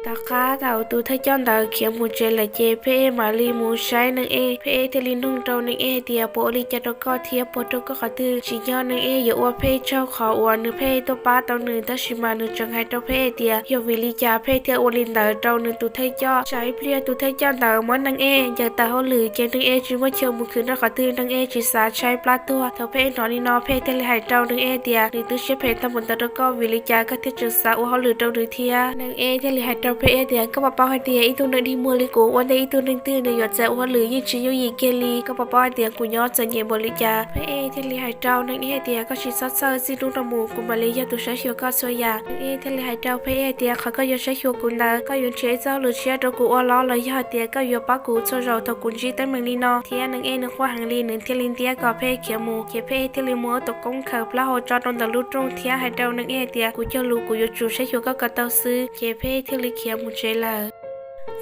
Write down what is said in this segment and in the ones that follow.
Tom qab thaum tus thawj coj ntawd khiav mus tsev lawm ces Phej Ej mam li mus saib Neej Ej. Phej Ej thiaj li nug rau Neej Ej hais tias, puas ua li cas rau koj thiab puas rau koj qhov twg? Tsim nyog Neej Ej yuav ua Phej Ej tsaug qhov uas nws Phej Ej tuaj pab tau nws, tab sis mas nws tseem hais rau Phej Ej tias yog vim li cas Phej Ej thiaj ua li ntawd rau nws tus thawj coj. Tsam ib pliag tus thawj coj ntawd muab Neej Ej ncaws tawm hauj lwm ces Neej Ej tsis muaj chaw mus khwv nrog qhov twg, Neej Ej tsis xav tshaib plab tuag. Thaum Phej Ej hnov li no, Phej Ej thiaj li hais rau Neej Ej tias, nws twb siab phem tau npaum ntawd rau koj, vim li cas koj thiaj tseem xav ua hauj lwm rau nws thiab? Neej Ej thiaj li hais rau Phej Ej tias, koj puas paub hais tias ib tug neeg dig muag li kuv ua ntej ib tug neeg twg nws yuav txawm ua hauj lwm yeej tsis yooj yim kiag li? Koj puas paub hais tias kuv nyob txom nyem npaum li cas? Phej Ej thiaj li hais rau Neej Ej tias, koj tsis txhob txhawj, txij hnub no mus kuv mam li yog tus saib xyuas koj txhua yam. Neej Ej thiaj li hais rau Phej Ej tias, qhov koj yuav saib xyuas kuv ntawd, koj yuav nrhiav ib txoj hauj lwm tshiab rau kuv ua los los yog hais tias koj yuav pab kuv txhua zaus thaum kuv ntsib teeb meem li no? Thiab Neej Ej nws quaj heev li, nws thiaj li ntiab kom Phej Ej khiav mus. Ces Phej Ej thiaj li muab tus koob khaws plaub hau tso rau ntawm lub rooj thiab hais rau Neej Ej tias, kuv cog lus kuv yuav tsum saib xyuas koj kom tau xwb. Ces Phej Ej thiaj li khiav mus tsev lawm.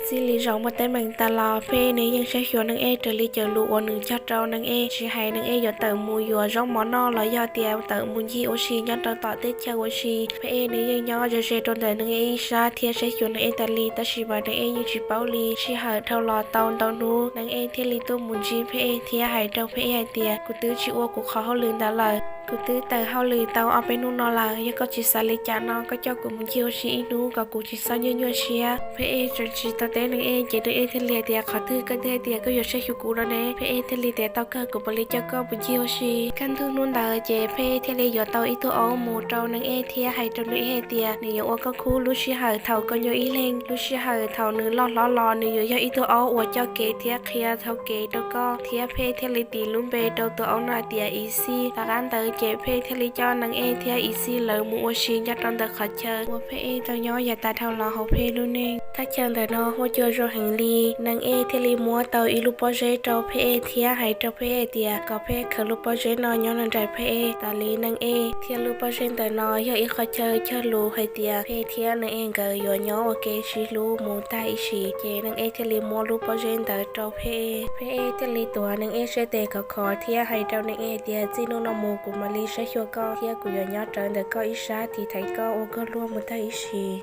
Txij li zaum muaj teeb meem tas los Phej Ej nws yeej saib xyuas Neej Ej raws li cov lus uas nws cog rau Neej Ej, tsis hais Neej Ej yuav tawm mus yuav zaub mov noj los yog tias tawm mus ncig ua si nyob rau tom teb chaws ua si. Phej Ej nws yeej nyob ze ze rau ntawm Neej Ej ib sab thiab saib xyuas Neej Ej tas li, tab sis mas Neej Ej yeej tsis paub li. Sij hawm dhau los tau ntau hnub, Neej Ej thiaj li tuaj mus ntsib Phej Ej thiab hais rau Phej Ej hais tias, kuv twb tsis ua kuv qhov hauj lwm ntawd lawm, kuv twb tawm hauj lwm tau ob peb hnub no lawm, yog koj tsis xav li cas no koj coj kuv mus ncig ua si ib hnub kom kuv tsis txhob nyuaj nyuaj siab. Phej Ej tseem tsis tau teb Neej Ej ces Neej Ej thiaj li hais tias, qhov twg koj twb hais tias koj yuav saib xyuas kuv no ne? Phej Ej thiaj li tias, tau kawg, kuv mam li coj koj mus ncig ua si. Kaj ntug hnub ntawd ces Phej Ej thiaj li yuav tau ib tug aub mus rau Neej Ej thiab hais rau Neej Ej hais tias nws yuav ua koj khub lub sij hawm thaum koj nyuaj ib leeg. Lub sij hawm thaum nws loj hlob los nws yuav yog ib tug aub uas coj kev thiab qhia tau kev rau koj. Thiab Phej Ej thiaj li tis lub npe rau tus aub no hais tias Iv Xij. Tom qab ntawd ces Phej Ej thiaj li coj Neej Ej thiab Iv Xij lawv mus ua si nyob rau ntawm qhov chaw uas Phej Ej tau nyob yav tas dhau los hauv Phej Ej lub neej. Thaj chaw ntawm no huab cua zoo heev li. Neej Ej thiaj li muab tau ib lub pob zeb rau Phej Ej thiab hais rau Phej Ej tias kom Phej Ej khaws lub pob zeb no nyob nraim Phej Ej. Tas li Neej Ej thiab lub pob zeb ntawm no yog ib qhov chaw cog lus hais tias Phej Ej thiab Neej Ej nkawd yuav nyob ua ke sib hlub mus tag ib sim. Ces Neej Ej thiaj li muab lub pob zeb ntawd rau Phej Ej. Phej Ej thiaj li tuav Neej Ej sab tes khov kho thiab hais rau Neej Ej tias, txij hnub no mus kuv mam li saib xyuas koj thiab kuv yuav nyob rawv ntawm koj ib sab tiv thaiv koj ua koj luag mus tag ib sim.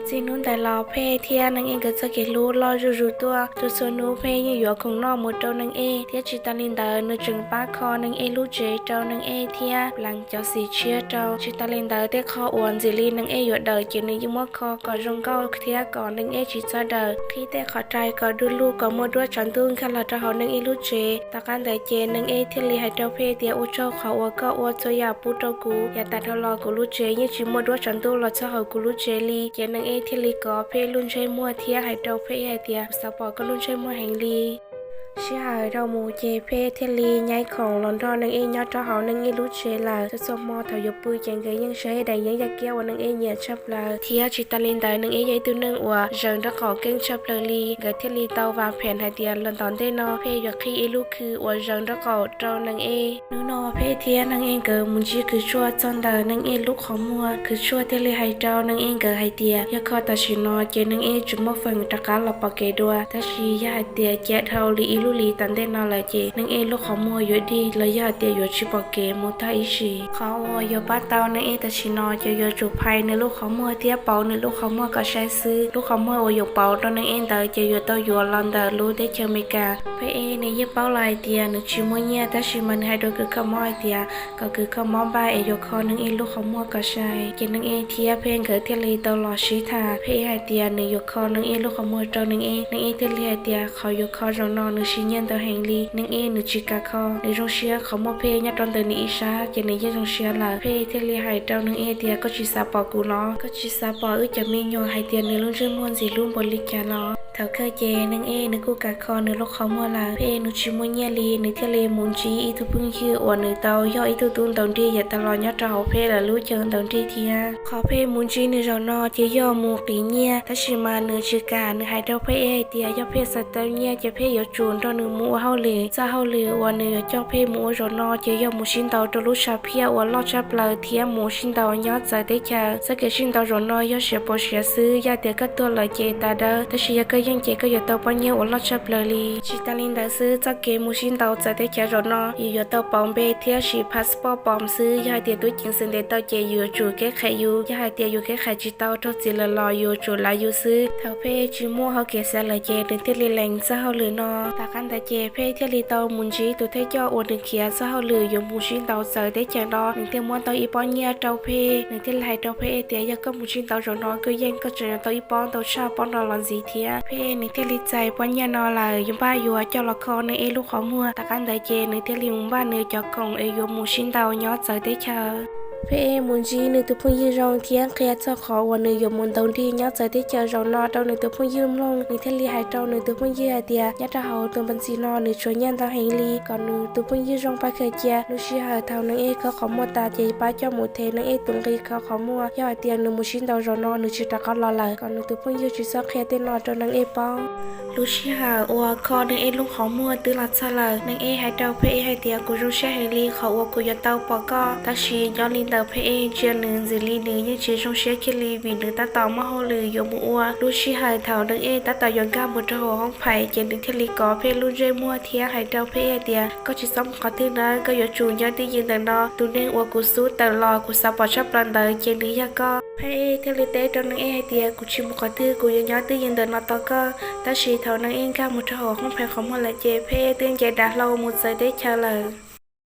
Txij hnub ntawd los Phej Ej thiab Neej Ej nkawd txoj kev hlub loj zuj zus tuaj. Txhua txhua hnub Phej Ej yeej yuav khoom noj mus rau Neej Ej, thiab tsis tas li ntawd nws tseem pab kho Neej Ej lub tsev rau Neej Ej thiab pleev cov xim tshiab rau. Tsis tas li ntawd tej qho uas ntxim li Neej Ej yuav dawm ces nws yeej muab kho kom zoo nkauj thiab kom Neej Ej tsis txhob dawm. Qhib tej qhov rai kom du lug kom muaj duab tsaus ntuj nkag los rau hauv Neej Ej lub tsev. Tom qab ntawd ces Neej Ej thiaj li hais rau Phej Ej tias, ua tsaug qhov uas koj ua txhua yam pub rau kuv. Yav tas dhau los kuv lub tsev yeej tsis muaj duab tsaus ntuj los txog hauv kuv lub tsev li. Ces Neej Ej thiaj li kov Phej Ej lub ntsej muag thiab hais rau Phej Ej hais tias, kuv xav pom koj lub ntsej muag heev li. Sij hawm dhau mus ces Phej Ej thiaj li nyaib khoom los nrog Neej Ej nyob rau hauv Neej Ej lub tsev lawm. Txhua txhua hmo thaum yuav pw ces nkawd yeej saib daim yeeb yaj kiab uas Neej Ej nyiam tshaj plaws. Thiab tsis tas li ntawd Neej Ej yog ib tug neeg uas zaws nraub qaum keej tshaj plaws li. Nkawd thiaj li tau vam phem hais tias los tom ntej no Phej Ej yuav qhib ib lub khw uas zaws nraub qaum rau Neej Ej. Hnub no Phej Ej thiab Neej Ej nkawd mus ntsib Khwv Tshuaj txog ntawm Neej Ej lub qhov muag. Khwv Tshuaj thiaj li hais rau Neej Ej nkawd hais tias, yog kho tam sim no ces Neej Ej tsis muaj feem rov qab los pom kev dua, tab sis yog hais tias cia dhau li ib lub hlis tom ntej no lawm ces Neej Ej lub qhov muag yuav dig los yog hais tias yuav tsis pom kev mus tag ib sim. Qhov uas yuav pab tau Neej Ej tam sim no ces yuav tsum phais nws lub qhov muag thiab pauv nws lub qhov muag kom sai xwb. Lub qhov muag uas yuav pauv rau Neej Ej ntawd ces yuav tau yuav los ntawm lub teb chaws Amelikas. Phej Ej nws yeej paub los hais tias nws tsis muaj nyiaj, tab sis mas nws hais rau kws kho mob hais tias kom kws kho mob npaj es yuav kho Neej Ej lub qhov muag kom sai. Ces Neej Ej thiab Phej Ej nkawd thiaj li tau los sib tham. Phej Ej hais tias nws yuav kho Neej Ej lub qhov muag rau Neej Ej. Neej Ej thiaj li hais tias qhov yuav kho zaum no nws siv nyiaj ntau heev li. Neej Ej nws tsis kam kho, nws zoo siab qhov muaj Phej Ej nyob rau ntawm nws ib sab ces nws yeej zoo siab lawm. Phej Ej thiaj li hais rau Neej Ej tias, koj tsis xav pom kuv los? Koj tsis xav pom wb cov me nyuam hais tias nws lub ntsej muag ntxim hlub npaum li cas los? Thaum kawg ces Neej Ej nws kuj kam kho nws lub qhov muag lawm. Phej Ej nws tsis muaj nyiaj li, nws thiaj li mus ntsib ib tug phooj ywg uas nws tau yog ib tug tub ntaus nrig yav tas los nyob rau hauv Phej Ej lawv lub chaw ntaus nrig thiab. Qhov Phej Ej mus ntsib nws zaum no ces yog mus qiv nyiaj, tab sis mas nws tsis kam. Nws hais rau Phej Ej hais tias yog Phej Ej xav tau nyiaj ces Phej Ej yuav tsum nrog nws mus ua hauj lwm. Txoj hauj lwm uas nws yuav coj Phej Ej mus ua zaum no ces yog mus sib ntaus rau lub sam phiaj uas loj tshaj plaws thiab mus sib ntaus nyob txawv teb chaws. Txoj kev sib ntaus zaum no yog siav paus siav xwb, yog tias koj tuag lawm ces tas dawb, tab sis yog koj yeej ces koj yuav tau pob nyiaj uas loj tshaj plaws li. Tsis tas li ntawd xwb, txoj kev mus sib ntaus txawv teb chaws zaum no yus yuav tau pauv npe thiab siv passport pom xwb. Yog hais tias tub ceev xwm ntes tau ces yus yuav tsum kev qhais yus. Yog hais tias yus kev qhais tsis tau raug txim lawm los yuav tsum lav yus xwb. Thaum Phej tsis muaj hau kev xav lawm ces nws thiaj li lees txoj hauj lwm no. Tom qab ntawd ces Phej thiaj li tau mus ntsib tus thawj coj uas nws khiav txoj hauj lwm yuav mus sib ntaus txawv teb chaws no. Nws thiaj muab tau ib pob nyiaj rau Phej. Nws thiaj li hais rau Phej tias yog koj mus sib ntaus zaum no koj yeej koj tseem yuav tau ib pob ntau tshaj pob no los ntxiv thiab. Phej nws thiaj li txais pob nyiaj no lawm, yuav npaj yuav coj los kho Neej Ej lub qhov muag. Tom qab ntawd ces nws thiaj li mus npaj nws cov khoom es yuav mus sib ntaus nyob txawv teb chaws. Phej mus ntsib nws tus phooj ywg zoo thiab qhia txog qhov uas nws yuav mus ntaus nrig nyob txawv teb chaws zaum no rau nws tus phooj ywg mloog. Nws thiaj li hais rau nws tus phooj ywg hais tias nyob rau hauv tus npas ntxis no nws tshuav nyiaj ntau heev li, kom nws tus phooj ywg zoo pab khaws cia. Lub sij hawm thaum Neej Ej khawb qhov muag tas ces pab coj mus them Neej Ej tus nqi khawb qhov muag. Yog hais tias nws mus sib ntaus zaum no nws tsis rov qab los lawm, kom nws tus phooj ywg tsis txhob qhia tej no rau Neej Ej paub. Lub sij hawm uas kho Neej Ej lub qhov muag twb los txog lawm. Neej Ej hais rau Phej hais tias kuv zoo siab heev li qhov uas kuv yuav tau pom koj, tab sis nyob li ntawm Phej ntsia nws ntxim li nws yeej tsis zoo siab kiag li vim nws tab tom muaj hauj lwm yuav mus ua. Lub sij hawm thaum Neej Ej tab tom yuav nkag mus rau hauv hoob phais ces nws thiaj li kov Phej lub ntsej muag thiab hais rau Phej hais tias koj tsis txhob mus qhov twg nawb, koj yuav tsum nyob twj ywm ntawm no. Tus neeg uas kuv xub tawm los kuv xav pom tshaj plaws ntawd ces nws yog koj. Phej thiaj li teb rau Neej Ej hais tias kuv tsis mus qhov twg, kuv yuav nyob twj ywm ntawm no tos koj. Tab sis thaum Neej Ej nkag mus rau hauv hoob phais qhov muag lawm ces Phej twb nce dav hlau mus txawv teb chaws lawm.